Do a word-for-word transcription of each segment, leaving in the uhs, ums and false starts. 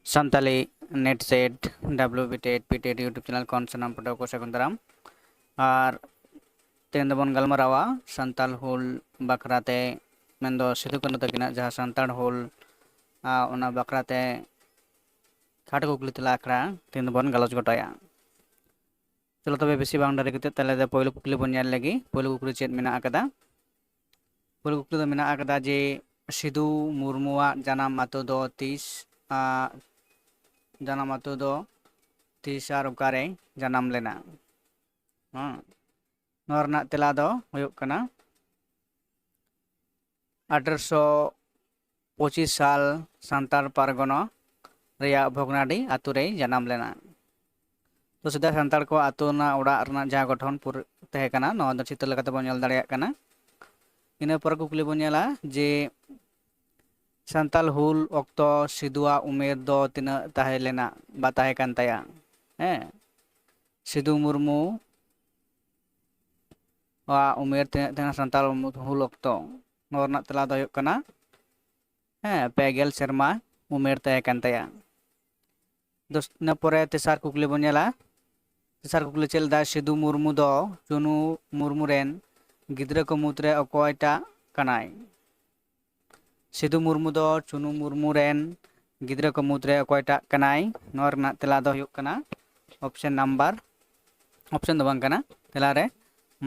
Santali NET SET, WB TET, PTET YouTube channel ᱠᱷᱚᱱ ᱥᱟᱱᱟᱢ ᱯᱟᱹᱴᱷᱩᱣᱟᱹ ᱠᱚ ᱥᱟᱹᱜᱩᱱ ᱫᱟᱨᱟᱢ᱾ ᱟᱨ ᱛᱮᱦᱮᱧ ᱫᱚᱵᱚᱱ ᱜᱟᱞᱢᱟᱨᱟᱣᱟ ᱥᱟᱱᱛᱟᱞ ᱦᱩᱞ ᱵᱟᱠᱷᱨᱟ ᱛᱮ, ᱢᱮᱱᱫᱚ ᱥᱤᱫᱩ ᱠᱟᱹᱱᱦᱩ ᱛᱟᱹᱠᱤᱱᱟᱜ ᱡᱟᱦᱟᱸ ᱥᱟᱱᱛᱟᱲ ᱦᱩᱞ, ᱟᱨ ᱚᱱᱟ ᱵᱟᱠᱷᱨᱟ ᱛᱮ ᱠᱷᱟᱴᱚ ᱠᱩᱠᱞᱤ ᱛᱮᱞᱟ ᱟᱠᱷᱲᱟ ᱛᱮᱦᱮᱧ ᱫᱚᱵᱚᱱ ᱜᱟᱞᱚᱪ ᱜᱚᱴᱟᱭᱟ᱾ ᱪᱚᱞᱚ ᱛᱚᱵᱮ ᱵᱮᱥᱤ ᱵᱟᱝ ᱰᱮᱨᱤ ᱠᱟᱛᱮ ᱛᱟᱦᱞᱮ ᱫᱚ ᱯᱳᱭᱞᱳ ᱠᱩᱠᱞᱤ ᱵᱚᱱ ᱧᱮᱞ ᱞᱮᱜᱮ᱾ ᱯᱳᱭᱞᱳ ᱠᱩᱠᱞᱤ ᱪᱮᱫ ᱢᱮᱱᱟᱜ ᱟᱠᱟᱫᱟ? ᱯᱳᱭᱞᱳ ᱠᱩᱠᱞᱤ ᱫᱚ ᱢᱮᱱᱟᱜ ᱟᱠᱟᱫᱟ ᱡᱮ ᱥᱤᱫᱩ ᱢᱩᱨᱢᱩᱣᱟᱜ ᱡᱟᱱᱟᱢ ᱟᱛᱳ ᱫᱚ ᱛᱤᱥ, ᱟ, ᱡᱟᱱᱟᱢ ᱟᱛᱳ ᱫᱚ ᱛᱤᱥ ᱟᱨ ᱚᱠᱟᱨᱮ ᱡᱟᱱᱟᱢ ᱞᱮᱱᱟ? ᱦᱮᱸ, ᱱᱚᱣᱟ ᱨᱮᱱᱟᱜ ᱛᱮᱞᱟ ᱫᱚ ᱦᱩᱭᱩᱜ ᱠᱟᱱᱟ ᱟᱴᱷᱨᱚᱥᱚ ᱯᱚᱸᱪᱤᱥ ᱥᱟᱞ ᱥᱟᱱᱛᱟᱲ ᱯᱟᱨᱜᱟᱱᱟ ᱨᱮᱭᱟᱜ ᱵᱷᱚᱜᱽᱱᱟᱰᱤ ᱟᱛᱳ ᱨᱮᱭ ᱡᱟᱱᱟᱢ ᱞᱮᱱᱟ᱾ ᱛᱚ ᱥᱮᱫᱟᱭ ᱥᱟᱱᱛᱟᱲ ᱠᱚ ᱟᱛᱳ ᱨᱮᱱᱟᱜ ᱚᱲᱟᱜ ᱨᱮᱱᱟᱜ ᱡᱟᱦᱟᱸ ᱜᱚᱴᱷᱚᱱ ᱯᱩᱨᱟᱹ ᱛᱟᱦᱮᱸ ᱠᱟᱱᱟ, ᱱᱚᱣᱟ ᱫᱚ ᱪᱤᱛᱟᱹᱨ ᱞᱮᱠᱟᱛᱮ ᱵᱚᱱ ᱧᱮᱞ ᱫᱟᱲᱮᱭᱟᱜ ᱠᱟᱱᱟ᱾ ᱤᱱᱟᱹ ᱯᱚᱨᱮ ᱠᱩᱠᱞᱤ ᱵᱚᱱ ᱧᱮᱞᱟ ᱡᱮ ᱥᱟᱱᱛᱟᱞ ᱦᱩᱞ ᱚᱠᱛᱚ ᱥᱤᱫᱩᱣᱟᱜ ᱩᱢᱮᱨ ᱫᱚ ᱛᱤᱱᱟᱹᱜ ᱛᱟᱦᱮᱸ ᱞᱮᱱᱟ ᱵᱟ ᱛᱟᱦᱮᱸ ᱠᱟᱱ ᱛᱟᱭᱟ? ᱦᱮᱸ, ᱥᱤᱫᱩ ᱢᱩᱨᱢᱩ ᱟᱜ ᱩᱢᱮᱨ ᱛᱤᱱᱟᱹᱜ ᱛᱟᱦᱮᱸ ᱠᱟᱱᱟ ᱥᱟᱱᱛᱟᱞ ᱦᱩᱞ ᱚᱠᱛᱚ? ᱱᱚᱣᱟ ᱨᱮᱱᱟᱜ ᱛᱮᱞᱟ ᱫᱚ ᱦᱩᱭᱩᱜ ᱠᱟᱱᱟ, ᱦᱮᱸ, ᱯᱮ ᱜᱮᱞ ᱥᱮᱨᱢᱟ ᱩᱢᱮᱨ ᱛᱟᱦᱮᱸ ᱠᱟᱱ ᱛᱟᱭᱟ᱾ ᱫᱚᱥ, ᱤᱱᱟᱹ ᱯᱚᱨᱮ ᱛᱮᱥᱟᱨ ᱠᱩᱠᱞᱤ ᱵᱚᱱ ᱧᱮᱞᱟ᱾ ᱛᱮᱥᱟᱨ ᱠᱩᱠᱞᱤ ᱪᱮᱫ ᱞᱮᱫᱟ? ᱥᱤᱫᱩ ᱢᱩᱨᱢᱩ ᱫᱚ ᱪᱩᱱᱩ ᱢᱩᱨᱢᱩ ᱨᱮᱱ ᱜᱤᱫᱽᱨᱟᱹ ᱠᱚ ᱢᱩᱫᱽᱨᱮ ᱚᱠᱚᱭᱴᱟᱜ ᱠᱟᱱᱟᱭ? ᱥᱤᱫᱩ ᱢᱩᱨᱢᱩ ᱫᱚ ᱪᱩᱱᱩ ᱢᱩᱨᱢᱩ ᱨᱮᱱ ᱜᱤᱫᱽᱨᱟᱹ ᱠᱚ ᱢᱩᱫᱽᱨᱮ ᱚᱠᱚᱭᱴᱟᱜ ᱠᱟᱱᱟᱭ? ᱱᱚᱣᱟ ᱨᱮᱱᱟᱜ ᱛᱮᱞᱟ ᱫᱚ ᱦᱩᱭᱩᱜ ᱠᱟᱱᱟ ᱚᱯᱥᱮᱱ ᱱᱟᱢᱵᱟᱨ, ᱚᱯᱥᱮᱱ ᱫᱚ ᱵᱟᱝ ᱠᱟᱱᱟ, ᱛᱮᱞᱟ ᱨᱮ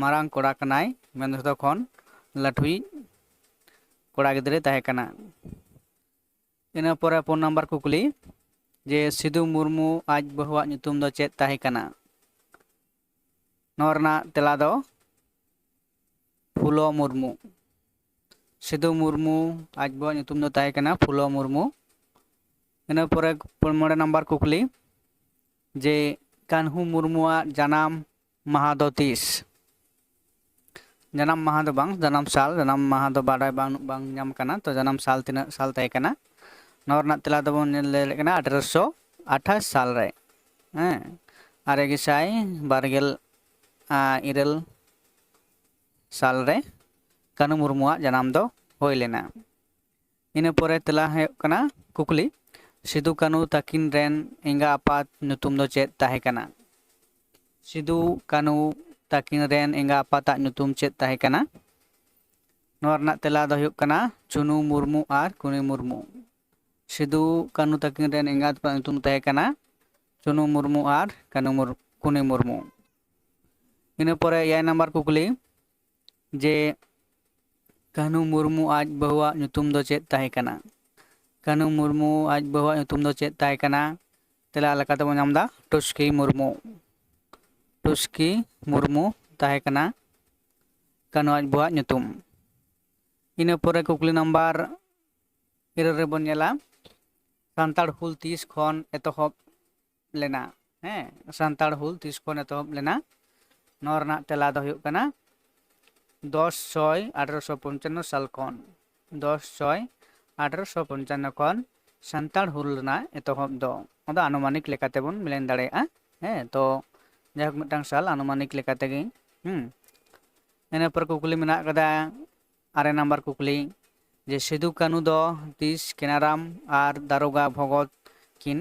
ᱢᱟᱨᱟᱝ ᱠᱚᱲᱟ ᱠᱟᱱᱟᱭ, ᱢᱮᱱ ᱫᱚ ᱡᱷᱚᱛᱚ ᱠᱷᱚᱱ ᱞᱟᱹᱴᱷᱩᱭᱤᱡ ᱠᱚᱲᱟ ᱜᱤᱫᱽᱨᱟᱹᱭ ᱛᱟᱦᱮᱸ ᱠᱟᱱᱟ᱾ ᱤᱱᱟᱹ ᱯᱚᱨᱮ ᱯᱩᱱ ᱱᱟᱢᱵᱟᱨ ᱠᱩᱠᱞᱤ ᱡᱮ ᱥᱤᱫᱩ ᱢᱩᱨᱢᱩ ᱟᱡ ᱵᱟᱹᱦᱩᱣᱟᱜ ᱧᱩᱛᱩᱢ ᱫᱚ ᱪᱮᱫ ᱛᱟᱦᱮᱸ ᱠᱟᱱᱟ? ᱱᱚᱣᱟ ᱨᱮᱱᱟᱜ ᱛᱮᱞᱟ ᱫᱚ ᱯᱷᱩᱞᱳ ᱢᱩᱨᱢᱩ᱾ ᱥᱤᱫᱩ ᱢᱩᱨᱢᱩ ᱟᱡ ᱵᱟᱹᱦᱩᱣᱟᱜ ᱧᱩᱛᱩᱢ ᱫᱚ ᱛᱟᱦᱮᱸ ᱠᱟᱱᱟ ᱯᱷᱩᱞᱳ ᱢᱩᱨᱢᱩ᱾ ᱤᱱᱟᱹ ᱯᱚᱨᱮ ᱯᱩᱱ, ᱢᱚᱬᱮ ᱱᱟᱢᱵᱟᱨ ᱠᱩᱠᱞᱤ ᱡᱮ ᱠᱟᱹᱱᱦᱩ ᱢᱩᱨᱢᱩᱣᱟᱜ ᱡᱟᱱᱟᱢ ᱢᱟᱦᱟ ᱫᱚ ᱛᱤᱥ? ᱡᱟᱱᱟᱢ ᱢᱟᱦᱟ ᱫᱚ ᱵᱟᱝ, ᱡᱟᱱᱟᱢ ᱥᱟᱞ, ᱡᱟᱱᱟᱢ ᱢᱟᱦᱟ ᱫᱚ ᱵᱟᱰᱟᱭ ᱵᱟᱝ, ᱵᱟᱝ ᱧᱟᱢ ᱠᱟᱱᱟ᱾ ᱛᱚ ᱡᱟᱱᱟᱢ ᱥᱟᱞ ᱛᱤᱱᱟᱹᱜ ᱥᱟᱞ ᱛᱟᱦᱮᱸ ᱠᱟᱱᱟ? ᱱᱚᱣᱟ ᱨᱮᱱᱟᱜ ᱛᱮᱞᱟ ᱫᱚᱵᱚᱱ ᱧᱮᱞ ᱫᱟᱲᱮᱭᱟᱜ ᱠᱟᱱᱟ ᱟᱴᱷᱨᱚᱥᱚ ᱟᱴᱷᱟᱥ ᱥᱟᱞ ᱨᱮ, ᱦᱮᱸ, ᱟᱨᱮ ᱜᱮᱥᱟᱭ ᱵᱟᱨ ᱜᱮᱞ ᱤᱨᱟᱹᱞ ᱥᱟᱞ ᱨᱮ ᱠᱟᱹᱱᱦᱩ ᱢᱩᱨᱢᱩᱣᱟᱜ ᱡᱟᱱᱟᱢ ᱫᱚ ᱦᱩᱭ ᱞᱮᱱᱟ᱾ ᱤᱱᱟᱹ ᱯᱚᱨᱮ ᱛᱮᱞᱟ ᱦᱩᱭᱩᱜ ᱠᱟᱱᱟ ᱠᱩᱠᱞᱤ, ᱥᱤᱫᱩ ᱠᱟᱹᱱᱦᱩ ᱛᱟᱹᱠᱤᱱ ᱨᱮᱱ ᱮᱸᱜᱟ ᱟᱯᱟᱛ ᱧᱩᱛᱩᱢ ᱫᱚ ᱪᱮᱫ ᱛᱟᱦᱮᱸ ᱠᱟᱱᱟ? ᱥᱤᱫᱩ ᱠᱟᱹᱱᱦᱩ ᱛᱟᱹᱠᱤᱱ ᱨᱮᱱ ᱮᱸᱜᱟ ᱟᱯᱟᱛᱟᱜ ᱧᱩᱛᱩᱢ ᱪᱮᱫ ᱛᱟᱦᱮᱸ ᱠᱟᱱᱟ? ᱱᱚᱣᱟ ᱨᱮᱱᱟᱜ ᱛᱮᱞᱟ ᱫᱚ ᱦᱩᱭᱩᱜ ᱠᱟᱱᱟ ᱪᱩᱱᱩ ᱢᱩᱨᱢᱩ ᱟᱨ ᱠᱩᱱᱤ ᱢᱩᱨᱢᱩ᱾ ᱥᱤᱫᱩ ᱠᱟᱹᱱᱦᱩ ᱛᱟᱹᱠᱤᱱ ᱨᱮᱱ ᱮᱸᱜᱟ ᱟᱯᱟᱛ ᱧᱩᱛᱩᱢ ᱛᱟᱦᱮᱸ ᱠᱟᱱᱟ ᱪᱩᱱᱩ ᱢᱩᱨᱢᱩ ᱟᱨ ᱠᱟᱹᱱᱩ ᱢᱩᱨ-, ᱠᱩᱱᱤ ᱢᱩᱨᱢᱩ᱾ ᱤᱱᱟᱹ ᱯᱚᱨᱮ ᱮᱭᱟᱭ ᱱᱟᱢᱵᱟᱨ ᱠᱩᱠᱞᱤ, ᱡᱮ ᱠᱟᱹᱱᱦᱩ ᱢᱩᱨᱢᱩ ᱟᱡ ᱵᱟᱹᱦᱩᱣᱟᱜ ᱧᱩᱛᱩᱢ ᱫᱚ ᱪᱮᱫ ᱛᱟᱦᱮᱸ ᱠᱟᱱᱟ? ᱠᱟᱹᱱᱦᱩ ᱢᱩᱨᱢᱩ ᱟᱡ ᱵᱟᱹᱦᱩᱣᱟᱜ ᱧᱩᱛᱩᱢ ᱫᱚ ᱪᱮᱫ ᱛᱟᱦᱮᱸ ᱠᱟᱱᱟ? ᱛᱮᱞᱟ ᱞᱮᱠᱟᱛᱮ ᱵᱚᱱ ᱧᱟᱢ ᱮᱫᱟ ᱴᱩᱥᱠᱤ ᱢᱩᱨᱢᱩ᱾ ᱴᱩᱥᱠᱤ ᱢᱩᱨᱢᱩ ᱛᱟᱦᱮᱸ ᱠᱟᱱᱟ ᱠᱟᱹᱱᱦᱩ ᱟᱡ ᱵᱟᱹᱦᱩᱣᱟᱜ ᱧᱩᱛᱩᱢ᱾ ᱤᱱᱟᱹ ᱯᱚᱨᱮ ᱠᱩᱠᱞᱤ ᱱᱟᱢᱵᱟᱨ ᱤᱨᱟᱹᱞ ᱨᱮᱵᱚᱱ ᱧᱮᱞᱟ, ᱥᱟᱱᱛᱟᱲ ᱦᱩᱞ ᱛᱤᱥ ᱠᱷᱚᱱ ᱮᱛᱚᱦᱚᱵ ᱞᱮᱱᱟ? ᱦᱮᱸ, ᱥᱟᱱᱛᱟᱲ ᱦᱩᱞ ᱛᱤᱥ ᱠᱷᱚᱱ ᱮᱛᱚᱦᱚᱵ ᱞᱮᱱᱟ? ᱱᱚᱣᱟ ᱨᱮᱱᱟᱜ ᱛᱮᱞᱟ ᱫᱚ ᱦᱩᱭᱩᱜ ᱠᱟᱱᱟ ᱫᱚᱥ ᱪᱷᱚᱭ ᱟᱴᱷᱨᱚᱥᱚ ᱯᱚᱧᱪᱟᱱᱱᱚ ᱥᱟᱞ ᱠᱷᱚᱱ᱾ ᱫᱚᱥ ᱪᱷᱚᱭ ᱟᱴᱷᱨᱚᱥᱚ ᱯᱚᱧᱪᱟᱱᱱᱚ ᱠᱷᱚᱱ ᱥᱟᱱᱛᱟᱲ ᱦᱩᱞ ᱨᱮᱱᱟᱜ ᱮᱛᱚᱦᱚᱵ ᱫᱚ, ᱚᱱᱟ ᱫᱚ ᱟᱱᱩᱢᱟᱱᱤᱠ ᱞᱮᱠᱟᱛᱮ ᱵᱚᱱ ᱢᱮᱱ ᱫᱟᱲᱮᱭᱟᱜᱼᱟ᱾ ᱦᱮᱸ, ᱛᱚ ᱡᱟᱭᱦᱳᱠ, ᱢᱤᱫᱴᱟᱝ ᱥᱟᱞ ᱟᱱᱩᱢᱟᱱᱤᱠ ᱞᱮᱠᱟ ᱛᱮᱜᱮ᱾ ᱦᱩᱸ᱾ ᱤᱱᱟᱹ ᱯᱚᱨ ᱠᱩᱠᱞᱤ ᱢᱮᱱᱟᱜ ᱠᱟᱫᱟ ᱟᱨᱮ ᱱᱟᱢᱵᱟᱨ ᱠᱩᱠᱞᱤ, ᱡᱮ ᱥᱤᱫᱩ ᱠᱟᱹᱱᱦᱩ ᱫᱚ ᱛᱤᱥ ᱠᱮᱱᱟᱨᱟᱢ ᱟᱨ ᱫᱟᱨᱳᱜᱟ ᱵᱷᱚᱜᱚᱛ ᱠᱤᱱ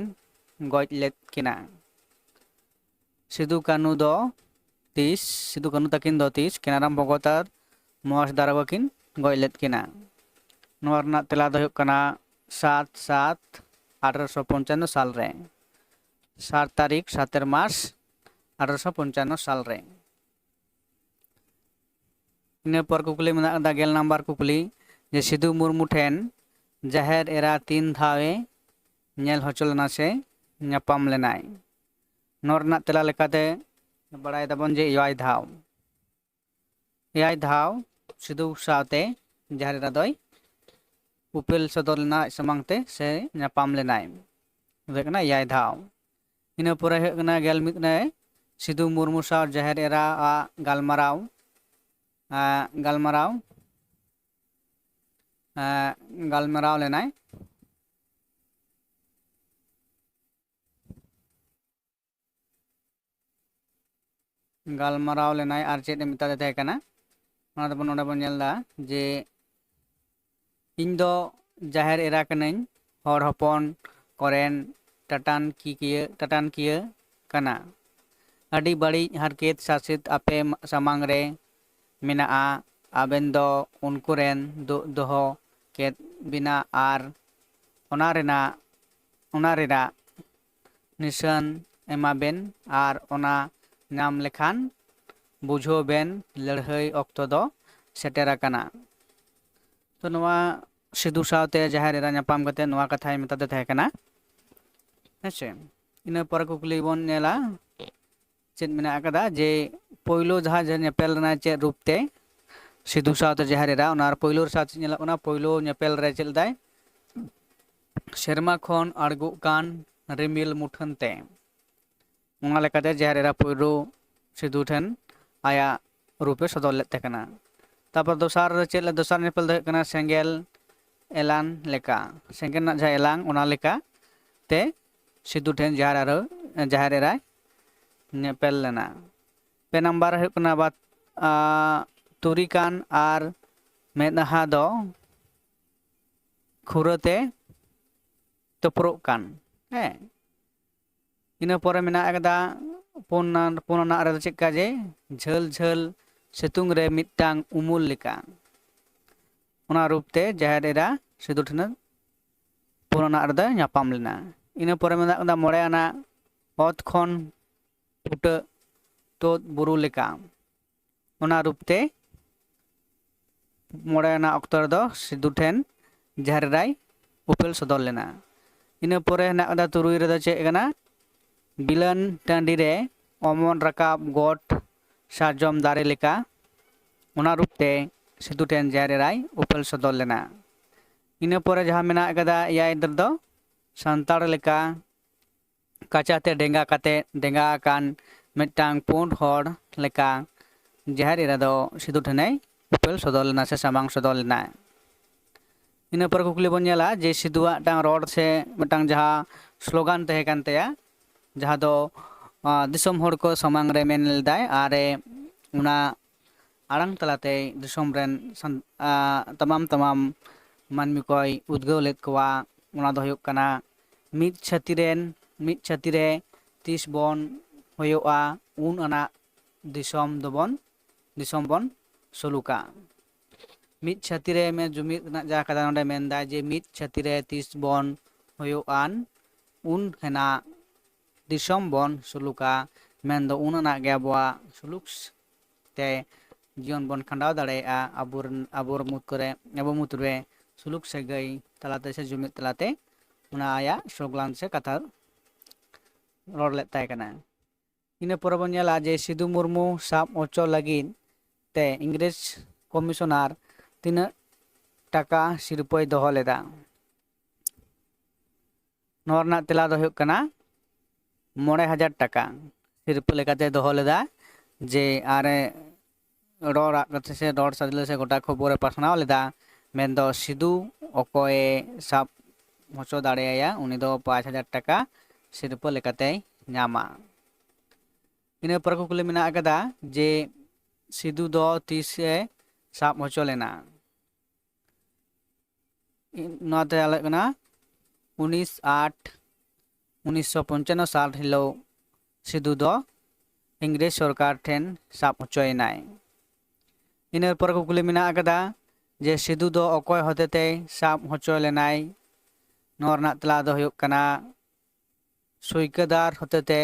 ᱜᱚᱡ ᱞᱮᱫ ᱠᱤᱱᱟ? ᱥᱤᱫᱩ ᱠᱟᱹᱱᱦᱩ ᱫᱚ ᱛᱤᱥ, ᱥᱤᱫᱩ ᱠᱟᱹᱱᱦᱩ ᱛᱟᱹᱠᱤᱱ ᱫᱚ ᱛᱤᱥ ᱠᱮᱱᱟᱨᱟᱢ ᱵᱷᱚᱜᱚᱛ ᱟᱨ ᱢᱚᱦᱮᱥ ᱫᱟᱨᱳᱜᱟ ᱠᱤᱱ ᱜᱚᱡ ᱞᱮᱫ ᱠᱤᱱᱟ? ᱱᱚᱣᱟ ᱨᱮᱱᱟᱜ ᱛᱮᱞᱟ ᱫᱚ ᱦᱩᱭᱩᱜ ᱠᱟᱱᱟ ᱥᱟᱛ ᱥᱟᱛ ᱟᱴᱷᱨᱚᱥᱚ ᱯᱚᱧᱪᱟᱱᱱᱚ ᱥᱟᱞ ᱨᱮ, ᱥᱟᱛ ᱛᱟᱹᱨᱤᱠᱷ ᱥᱟᱛᱮᱨ ᱢᱟᱥ ᱟᱴᱷᱨᱚᱥᱚ ᱯᱚᱧᱪᱟᱱᱱᱚ ᱥᱟᱞ ᱨᱮ᱾ ᱤᱱᱟᱹ ᱯᱚᱨ ᱠᱩᱠᱞᱤ ᱢᱮᱱᱟᱜ ᱠᱟᱫᱟ ᱜᱮᱞ ᱱᱟᱢᱵᱟᱨ ᱠᱩᱠᱞᱤ, ᱡᱮ ᱥᱤᱫᱩ ᱢᱩᱨᱢᱩ ᱴᱷᱮᱱ ᱡᱟᱦᱮᱨ ᱮᱨᱟ ᱛᱤᱱ ᱫᱷᱟᱣᱮ ᱧᱮᱞ ᱦᱚᱪᱚ ᱞᱮᱱᱟ ᱥᱮ ᱧᱟᱯᱟᱢ ᱞᱮᱱᱟᱭ? ᱱᱚᱣᱟ ᱨᱮᱱᱟᱜ ᱛᱮᱞᱟ ᱞᱮᱠᱟᱛᱮ ᱵᱟᱲᱟᱭ ᱫᱟᱵᱚᱱ ᱡᱮ ᱮᱭᱟᱭ ᱫᱷᱟᱣ᱾ ᱮᱭᱟᱭ ᱫᱷᱟᱣ ᱥᱤᱫᱩ ᱥᱟᱶᱛᱮ ᱡᱟᱦᱮᱨ ᱮᱨᱟ ᱫᱚᱭ ᱩᱯᱮᱞ ᱥᱚᱫᱚᱨ ᱞᱮᱱᱟ ᱟᱡ ᱥᱟᱢᱟᱝ ᱛᱮ ᱥᱮ ᱧᱟᱯᱟᱢ ᱞᱮᱱᱟᱭ᱾ ᱦᱩᱭᱩᱜ ᱠᱟᱱᱟ ᱮᱭᱟᱭ ᱫᱷᱟᱣ᱾ ᱤᱱᱟᱹ ᱯᱚᱨᱮ ᱦᱩᱭᱩᱜ ᱠᱟᱱᱟ ᱜᱮᱞ ᱢᱤᱫ ᱨᱮ ᱥᱤᱫᱩ ᱢᱩᱨᱢᱩ ᱥᱟᱶ ᱡᱟᱦᱮᱨ ᱮᱨᱟ ᱟᱜ ᱜᱟᱞᱢᱟᱨᱟᱣ, ᱟᱜ ᱜᱟᱞᱢᱟᱨᱟᱣ, ᱟᱜ ᱜᱟᱞᱢᱟᱨᱟᱣ ᱞᱮᱱᱟᱭ᱾ ᱜᱟᱞᱢᱟᱨᱟᱣ ᱞᱮᱱᱟᱭ ᱟᱨ ᱪᱮᱫ ᱮ ᱢᱮᱛᱟᱫᱮ ᱛᱟᱦᱮᱸ ᱠᱟᱱᱟ, ᱚᱱᱟ ᱫᱚᱵᱚᱱ ᱱᱚᱰᱮ ᱵᱚᱱ ᱧᱮᱞ ᱮᱫᱟ ᱡᱮ, "ᱤᱧ ᱫᱚ ᱡᱟᱦᱮᱨ ᱮᱨᱟ ᱠᱟᱹᱱᱟᱹᱧ, ᱦᱚᱲ ᱦᱚᱯᱚᱱ ᱠᱚᱨᱮᱱ ᱴᱟᱴᱟᱱ ᱠᱤᱠᱤᱭᱟᱹ ᱴᱟᱴᱟᱱ ᱠᱤᱭᱟᱹ ᱠᱟᱱᱟ᱾ ᱟᱹᱰᱤ ᱵᱟᱹᱲᱤᱡ ᱦᱟᱨᱠᱮᱛ ᱥᱟᱥᱮᱛ ᱟᱯᱮ ᱥᱟᱢᱟᱝ ᱨᱮ ᱢᱮᱱᱟᱜᱼᱟ᱾ ᱟᱵᱮᱱ ᱫᱚ ᱩᱱᱠᱩ ᱨᱮᱱ ᱫᱚ ᱫᱚᱦᱚ ᱠᱮᱫ ᱵᱮᱱᱟ ᱟᱨ ᱚᱱᱟ ᱨᱮᱱᱟᱜ ᱚᱱᱟ ᱨᱮᱱᱟᱜ ᱱᱤᱥᱟᱹᱱ ᱮᱢᱟᱵᱮᱱ ᱟᱨ ᱚᱱᱟ ᱧᱟᱢ ᱞᱮᱠᱷᱟᱱ ᱵᱩᱡᱷᱟᱹᱣ ᱵᱮᱱ ᱞᱟᱹᱲᱦᱟᱹᱭ ᱚᱠᱛᱚ ᱫᱚ ᱥᱮᱴᱮᱨ ᱟᱠᱟᱱᱟ᱾ ᱛᱚ ᱱᱚᱣᱟ ᱥᱤᱫᱷᱩ ᱥᱟᱶᱛᱮ ᱡᱟᱦᱮᱨ ᱮᱨᱟ ᱧᱟᱯᱟᱢ ᱠᱟᱛᱮ ᱱᱚᱣᱟ ᱠᱟᱛᱷᱟᱭ ᱢᱮᱛᱟᱫᱮ ᱛᱟᱦᱮᱸ ᱠᱟᱱᱟ᱾ ᱦᱮᱸᱥᱮ, ᱤᱱᱟᱹ ᱯᱚᱨᱮ ᱠᱩᱠᱞᱤ ᱵᱚᱱ ᱧᱮᱞᱟ ᱪᱮᱫ ᱢᱮᱱᱟᱜ ᱟᱠᱟᱫᱟ, ᱡᱮ ᱯᱳᱭᱞᱳ ᱡᱟᱦᱟᱸ ᱡᱮ ᱧᱮᱯᱮᱞ ᱞᱮᱱᱟᱭ ᱪᱮᱫ ᱨᱩᱯ ᱛᱮ ᱥᱤᱫᱷᱩ ᱥᱟᱶᱛᱮ ᱡᱟᱦᱮᱨ ᱮᱨᱟ, ᱚᱱᱟ ᱯᱳᱭᱞᱳ ᱨᱮ ᱥᱟᱶ ᱪᱮᱫ ᱧᱮᱞᱚᱜ ᱠᱟᱱᱟ? ᱯᱳᱭᱞᱳ ᱧᱮᱯᱮᱞ ᱨᱮ ᱪᱮᱫ ᱞᱮᱫᱟᱭ? ᱥᱮᱨᱢᱟ ᱠᱷᱚᱱ ᱟᱬᱜᱚᱜ ᱠᱟᱱ ᱨᱤᱢᱤᱞ ᱢᱩᱴᱷᱟᱹᱱ ᱛᱮ᱾ ᱚᱱᱟ ᱞᱮᱠᱟᱛᱮ ᱡᱟᱦᱮᱨ ᱮᱨᱟ ᱯᱳᱭᱞᱳ ᱥᱤᱫᱷᱩ ᱴᱷᱮᱱ ᱟᱭᱟᱜ ᱨᱩᱯᱮ ᱥᱚᱫᱚᱨ ᱞᱮᱫ ᱛᱟᱦᱮᱸ ᱠᱟᱱᱟ᱾ ᱛᱟᱨᱯᱚᱨ ᱫᱚᱥᱟᱨ ᱨᱮ ᱪᱮᱫ ᱞᱮ-, ᱫᱚᱥᱟᱨ ᱧᱮᱯᱮᱞ ᱫᱚ ᱦᱩᱭᱩᱜ ᱠᱟᱱᱟ ᱥᱮᱸᱜᱮᱞ ᱮᱞᱟᱝ ᱞᱮᱠᱟ, ᱥᱮᱸᱜᱮᱞ ᱨᱮᱱᱟᱜ ᱡᱟᱦᱟᱸ ᱮᱞᱟᱝ, ᱚᱱᱟ ᱞᱮᱠᱟ ᱛᱮ ᱥᱤᱫᱷᱩ ᱴᱷᱮᱱ ᱡᱟᱦᱮᱨ ᱟᱨᱚ, ᱡᱟᱦᱮᱨ ᱮᱨᱟᱭ ᱧᱮᱯᱮᱞ ᱞᱮᱱᱟ᱾ ᱯᱮ ᱱᱟᱢᱵᱟᱨ ᱦᱩᱭᱩᱜ ᱠᱟᱱᱟ ᱵᱟᱛ-, ᱟ, ᱛᱩᱨᱤᱠᱟᱱ ᱟᱨ ᱢᱮᱫᱦᱟ ᱫᱚ ᱠᱷᱩᱨᱟᱹ ᱛᱮ ᱛᱚᱯᱨᱚᱜ ᱠᱟᱱ᱾ ᱦᱮᱸ, ᱤᱱᱟᱹ ᱯᱚᱨᱮ ᱢᱮᱱᱟᱜ ᱟᱠᱟᱫᱟ ᱯᱩᱱ ᱟᱱ-, ᱯᱩᱱ ᱟᱱᱟᱜ ᱨᱮᱫᱚ ᱪᱮᱫ ᱞᱮᱠᱟ ᱡᱮ ᱡᱷᱟᱹᱞ ᱡᱷᱟᱹᱞ ᱥᱤᱛᱩᱝ ᱨᱮ ᱢᱤᱫᱴᱟᱝ ᱩᱢᱩᱞ ᱞᱮᱠᱟ᱾ ᱚᱱᱟ ᱨᱩᱯ ᱛᱮ ᱡᱟᱦᱮᱨ ᱮᱨᱟ ᱥᱤᱫᱷᱩ ᱴᱷᱮᱱ ᱯᱩᱱ ᱟᱱᱟᱜ ᱨᱮᱫᱚᱭ ᱧᱟᱯᱟᱢ ᱞᱮᱱᱟ᱾ ᱤᱱᱟᱹ ᱯᱚᱨᱮ ᱢᱮᱱᱟᱜ ᱟᱠᱟᱫᱟ ᱢᱚᱬᱮ ᱟᱱᱟᱜ ᱚᱛ ᱠᱷᱚᱱ ᱯᱷᱩᱴᱟᱹᱜ ᱛᱩᱫ ᱵᱩᱨᱩ ᱞᱮᱠᱟ᱾ ᱚᱱᱟ ᱨᱩᱯ ᱛᱮ ᱢᱚᱬᱮ ᱟᱱᱟᱜ ᱚᱠᱛᱚ ᱨᱮᱫᱚ ᱥᱤᱫᱷᱩ ᱴᱷᱮᱱ ᱡᱟᱦᱮᱨ ᱮᱨᱟᱭ ᱩᱯᱮᱞ ᱥᱚᱫᱚᱨ ᱞᱮᱱᱟ᱾ ᱤᱱᱟᱹ ᱯᱚᱨᱮ ᱦᱮᱱᱟᱜ ᱟᱠᱟᱫᱟ ᱛᱩᱨᱩᱭ ᱨᱮᱫᱚ ᱪᱮᱫ ᱠᱟᱱᱟ? ᱵᱤᱞᱟᱹᱱ ᱴᱟᱺᱰᱤ ᱨᱮ ᱚᱢᱚᱱ ᱨᱟᱠᱟᱵ ᱜᱚᱴ ᱥᱟᱨᱡᱚᱢ ᱫᱟᱨᱮ ᱞᱮᱠᱟ᱾ ᱚᱱᱟ ᱨᱩᱯ ᱛᱮ ᱥᱤᱫᱷᱩ ᱴᱷᱮᱱ ᱡᱟᱦᱮᱨ ᱮᱨᱟᱭ ᱩᱯᱮᱞ ᱥᱚᱫᱚᱨ ᱞᱮᱱᱟ᱾ ᱤᱱᱟᱹ ᱯᱚᱨᱮ ᱡᱟᱦᱟᱸ ᱢᱮᱱᱟᱜ ᱟᱠᱟᱫᱟ ᱮᱭᱟᱭ ᱨᱮᱫᱚ ᱥᱟᱱᱛᱟᱲ ᱞᱮᱠᱟ ᱠᱟᱪᱟᱛᱮ ᱰᱮᱸᱜᱟ ᱠᱟᱛᱮ, ᱰᱮᱸᱜᱟ ᱟᱠᱟᱱ ᱢᱤᱫᱴᱟᱝ ᱯᱩᱸᱰ ᱦᱚᱲ ᱞᱮᱠᱟ ᱡᱟᱦᱮᱨ ᱮᱨᱟ ᱫᱚ ᱥᱤᱫᱷᱩ ᱴᱷᱮᱱᱮ ᱩᱯᱮᱞ ᱥᱚᱫᱚᱨ ᱞᱮᱱᱟ ᱥᱮ ᱥᱟᱢᱟᱝ ᱥᱚᱫᱚᱨ ᱞᱮᱱᱟᱭ᱾ ᱤᱱᱟᱹ ᱯᱚᱨᱮ ᱠᱩᱠᱞᱤ ᱵᱚᱱ ᱧᱮᱞᱟ ᱡᱮ ᱥᱤᱫᱷᱩᱣᱟᱜ ᱢᱤᱫᱴᱟᱝ ᱨᱚᱲ ᱥᱮ ᱢᱤᱫᱴᱟᱝ ᱡᱟᱦᱟᱸ ᱥᱞᱳᱜᱟᱱ ᱛᱟᱦᱮᱸ ᱠᱟᱱ ᱛᱟᱭᱟ, ᱡᱟᱦᱟᱸ ᱫᱚ, ᱟ, ᱫᱤᱥᱚᱢ ᱦᱚᱲ ᱠᱚ ᱥᱟᱢᱟᱝ ᱨᱮ ᱢᱮᱱ ᱞᱮᱫᱟᱭ ᱟᱨ ᱮ ᱚᱱᱟ ᱟᱲᱟᱝ ᱛᱟᱞᱟᱛᱮ ᱫᱤᱥᱚᱢ ᱨᱮᱱ ᱥᱟᱱ-, ᱟ, ᱛᱟᱢᱟᱢ ᱛᱟᱢᱟᱢ ᱢᱟᱹᱱᱢᱤ ᱠᱚᱭ ᱩᱫᱽᱜᱟᱹᱣ ᱞᱮᱫ ᱠᱚᱣᱟ᱾ ᱚᱱᱟ ᱫᱚ ᱦᱩᱭᱩᱜ ᱠᱟᱱᱟ, ᱢᱤᱫ ᱪᱷᱟᱹᱛᱤ ᱨᱮᱱ ᱢᱤᱫ ᱪᱷᱟᱹᱛᱤ ᱨᱮ ᱛᱤᱥ ᱵᱚᱱ ᱦᱩᱭᱩᱜᱼᱟ, ᱩᱱ ᱟᱱᱟᱜ ᱫᱤᱥᱚᱢ ᱫᱚᱵᱚᱱ ᱫᱤᱥᱚᱢ ᱵᱚᱱ ᱥᱩᱞᱩᱠᱟ᱾ ᱢᱤᱫ ᱪᱷᱟᱹᱛᱤ ᱨᱮ ᱢᱮ ᱡᱩᱢᱤᱫ ᱨᱮᱱᱟᱜ ᱡᱟᱦᱟᱸ ᱠᱟᱛᱷᱟ ᱱᱚᱰᱮ ᱢᱮᱱᱫᱟ ᱡᱮ ᱢᱤᱫ ᱪᱷᱟᱹᱛᱤ ᱨᱮ ᱛᱤᱥ ᱵᱚᱱ ᱦᱩᱭᱩᱜ ᱟᱱ ᱩᱱ ᱦᱮᱱᱟᱜ ᱫᱤᱥᱚᱢ ᱵᱚᱱ ᱥᱩᱞᱩᱠᱟ, ᱢᱮᱱᱫᱚ ᱩᱱ ᱟᱱᱟᱜ ᱜᱮ ᱟᱵᱚᱣᱟᱜ ᱥᱩᱞᱩᱠ ᱛᱮ ᱡᱤᱭᱚᱱ ᱵᱚᱱ ᱠᱷᱟᱸᱰᱟᱣ ᱫᱟᱲᱮᱭᱟᱜᱼᱟ᱾ ᱟᱵᱚ ᱨᱮᱱ ᱟᱵᱚ ᱢᱩᱫᱽ ᱠᱚᱨᱮ ᱟᱵᱚ ᱢᱩᱫᱽ ᱨᱮ ᱥᱩᱞᱩᱠ ᱥᱟᱹᱜᱟᱹᱭ ᱛᱟᱞᱟᱛᱮ ᱥᱮ ᱡᱩᱢᱤᱫ ᱛᱟᱞᱟᱛᱮ ᱚᱱᱟ ᱟᱭᱟᱜ ᱥᱞᱳᱜᱟᱱ ᱥᱮ ᱠᱟᱛᱷᱟ ᱨᱚᱲ ᱞᱮᱫ ᱛᱟᱦᱮᱸ ᱠᱟᱱᱟ᱾ ᱤᱱᱟᱹ ᱯᱚᱨᱮ ᱵᱚᱱ ᱧᱮᱞᱟ ᱡᱮ ᱥᱤᱫᱩ ᱢᱩᱨᱢᱩ ᱥᱟᱵ ᱦᱚᱪᱚ ᱞᱟᱹᱜᱤᱫ ᱛᱮ ᱤᱝᱨᱮᱡᱽ ᱠᱚᱢᱤᱥᱚᱱᱟᱨ ᱛᱤᱱᱟᱹᱜ ᱴᱟᱠᱟ ᱥᱤᱨᱯᱟᱹᱭ ᱫᱚᱦᱚ ᱞᱮᱫᱟ? ᱱᱚᱣᱟ ᱨᱮᱱᱟᱜ ᱛᱮᱞᱟ ᱫᱚ ᱦᱩᱭᱩᱜ ᱠᱟᱱᱟ ᱢᱚᱬᱮ ᱦᱟᱡᱟᱨ ᱴᱟᱠᱟ ᱥᱤᱨᱯᱟᱹ ᱞᱮᱠᱟᱛᱮ ᱫᱚᱦᱚ ᱞᱮᱫᱟ᱾ ᱡᱮ ᱟᱨᱮ ᱨᱚᱲᱟᱜ ᱠᱟᱛᱷᱟ ᱥᱮ ᱨᱚᱲ ᱥᱟᱰᱮ ᱥᱮ ᱜᱚᱴᱟ ᱠᱷᱚᱵᱚᱨᱮ ᱯᱟᱥᱱᱟᱣ ᱞᱮᱫᱟ, ᱢᱮᱱᱫᱚ ᱥᱤᱫᱩ ᱚᱠᱚᱭᱮ ᱥᱟᱵ ᱦᱚᱪᱚ ᱫᱟᱲᱮᱭᱟᱭᱟ ᱩᱱᱤ ᱫᱚ ᱯᱟᱸᱪ ᱦᱟᱡᱟᱨ ᱴᱟᱠᱟ ᱥᱤᱨᱯᱟᱹ ᱞᱮᱠᱟᱛᱮᱭ ᱧᱟᱢᱟ᱾ ᱤᱱᱟᱹ ᱯᱚᱨᱮ ᱠᱩᱠᱞᱤ ᱢᱮᱱᱟᱜ ᱟᱠᱟᱫᱟ ᱡᱮ ᱥᱤᱫᱩ ᱫᱚ ᱛᱤᱥᱮ ᱥᱟᱵ ᱦᱚᱪᱚ ᱞᱮᱱᱟ? ᱱᱚᱣᱟ ᱛᱮ ᱟᱞᱮ ᱠᱟᱱᱟ ᱩᱱᱤᱥ ᱟᱴ ᱩᱱᱤᱥᱥᱚ ᱯᱚᱧᱪᱟᱱᱱᱚ ᱥᱟᱞ ᱦᱤᱞᱳᱜ ᱥᱤᱫᱩ ᱫᱚ ᱤᱝᱨᱮᱡᱽ ᱥᱚᱨᱠᱟᱨ ᱴᱷᱮᱱ ᱥᱟᱵ ᱦᱚᱪᱚᱭᱮᱱᱟᱭ᱾ ᱤᱱᱟᱹ ᱯᱚᱨᱮ ᱠᱩᱠᱞᱤ ᱢᱮᱱᱟᱜ ᱟᱠᱟᱫᱟ ᱡᱮ ᱥᱤᱫᱩ ᱫᱚ ᱚᱠᱚᱭ ᱦᱚᱛᱮᱛᱮᱭ ᱥᱟᱵ ᱦᱚᱪᱚ ᱞᱮᱱᱟᱭ? ᱱᱚᱣᱟ ᱨᱮᱱᱟᱜ ᱛᱮᱞᱟ ᱫᱚ ᱦᱩᱭᱩᱜ ᱠᱟᱱᱟ ᱥᱩᱭᱠᱟᱹᱫᱟᱨ ᱦᱚᱛᱮᱛᱮ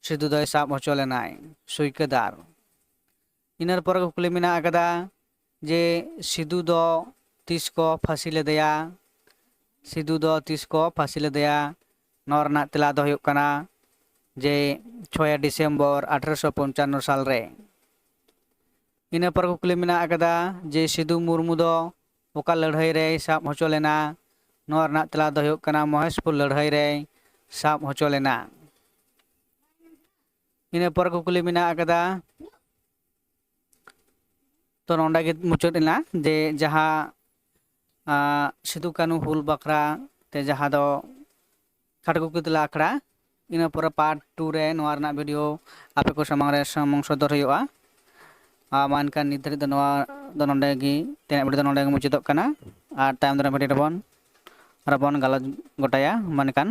ᱥᱤᱫᱩ ᱫᱚᱭ ᱥᱟᱵ ᱦᱚᱪᱚ ᱞᱮᱱᱟᱭ᱾ ᱥᱩᱭᱠᱟᱹᱫᱟᱨ᱾ ᱤᱱᱟᱹ ᱯᱚᱨᱮ ᱠᱩᱠᱞᱤ ᱢᱮᱱᱟᱜ ᱟᱠᱟᱫᱟ ᱡᱮ ᱥᱤᱫᱩ ᱫᱚ ᱛᱤᱥ ᱠᱚ ᱯᱷᱟᱹᱥᱤ ᱞᱮᱫᱮᱭᱟ? ᱥᱤᱫᱩ ᱫᱚ ᱛᱤᱥ ᱠᱚ ᱯᱷᱟᱹᱥᱤ ᱞᱮᱫᱮᱭᱟ? ᱱᱚᱣᱟ ᱨᱮᱱᱟᱜ ᱛᱮᱞᱟ ᱫᱚ ᱦᱩᱭᱩᱜ ᱠᱟᱱᱟ ᱡᱮ ᱪᱷᱚᱭᱮ ᱰᱤᱥᱮᱢᱵᱚᱨ ᱟᱴᱷᱨᱚᱥᱚ ᱯᱚᱧᱪᱟᱱᱱᱚ ᱥᱟᱞ ᱨᱮ᱾ ᱤᱱᱟᱹ ᱯᱚᱨ ᱠᱩᱠᱞᱤ ᱢᱮᱱᱟᱜ ᱟᱠᱟᱫᱟ ᱡᱮ ᱥᱤᱫᱩ ᱢᱩᱨᱢᱩ ᱫᱚ ᱚᱠᱟ ᱞᱟᱹᱲᱦᱟᱹᱭ ᱨᱮᱭ ᱥᱟᱵ ᱦᱚᱪᱚ ᱞᱮᱱᱟ? ᱱᱚᱣᱟ ᱨᱮᱱᱟᱜ ᱛᱮᱞᱟ ᱫᱚ ᱦᱩᱭᱩᱜ ᱠᱟᱱᱟ ᱢᱚᱦᱮᱥᱯᱩᱨ ᱞᱟᱹᱲᱦᱟᱹᱭ ᱨᱮᱭ ᱥᱟᱵ ᱦᱚᱪᱚ ᱞᱮᱱᱟ᱾ ᱤᱱᱟᱹ ᱯᱚᱨ ᱠᱩᱠᱞᱤ ᱢᱮᱱᱟᱜ ᱟᱠᱟᱫᱟ, ᱛᱚ ᱱᱚᱰᱮ ᱜᱮ ᱢᱩᱪᱟᱹᱫ ᱮᱱᱟ ᱡᱮ ᱡᱟᱦᱟᱸ ᱟᱸ, ᱥᱤᱫᱩ ᱠᱟᱹᱱᱦᱩ ᱦᱩᱞ ᱵᱟᱠᱷᱨᱟ ᱛᱮ ᱡᱟᱦᱟᱸ ᱫᱚ ᱠᱷᱟᱴᱠᱩᱠᱞᱤ ᱛᱮᱞᱟ ᱟᱠᱷᱲᱟ᱾ ᱤᱱᱟᱹ ᱯᱚᱨᱮ ᱯᱟᱨᱴ ᱴᱩ ᱨᱮ ᱱᱚᱣᱟ ᱨᱮᱱᱟᱜ ᱵᱷᱤᱰᱤᱭᱳ ᱟᱯᱮ ᱠᱚ ᱥᱟᱢᱟᱝ ᱨᱮ ᱥᱟᱢᱟᱝ ᱥᱚᱫᱚᱨ ᱦᱩᱭᱩᱜᱼᱟ᱾ ᱟᱨ ᱢᱟ ᱮᱱᱠᱷᱟᱱ ᱱᱤᱛ ᱫᱷᱟᱹᱨᱤᱡ ᱫᱚ ᱱᱚᱣᱟ ᱫᱚ ᱱᱚᱰᱮ ᱜᱮ, ᱛᱮᱦᱮᱧᱟᱜ ᱵᱷᱤᱰᱤᱭᱳ ᱫᱚ ᱱᱚᱰᱮ ᱜᱮ ᱢᱩᱪᱟᱹᱫᱚᱜ ᱠᱟᱱᱟ᱾ ᱟᱨ ᱛᱟᱭᱚᱢ ᱫᱟᱨᱟᱢ ᱵᱷᱤᱰᱤᱭᱳ ᱨᱮᱵᱚᱱ ᱨᱮᱵᱚᱱ ᱜᱟᱞᱚᱪ ᱜᱚᱴᱟᱭᱟ᱾ ᱢᱮᱱᱠᱷᱟᱱ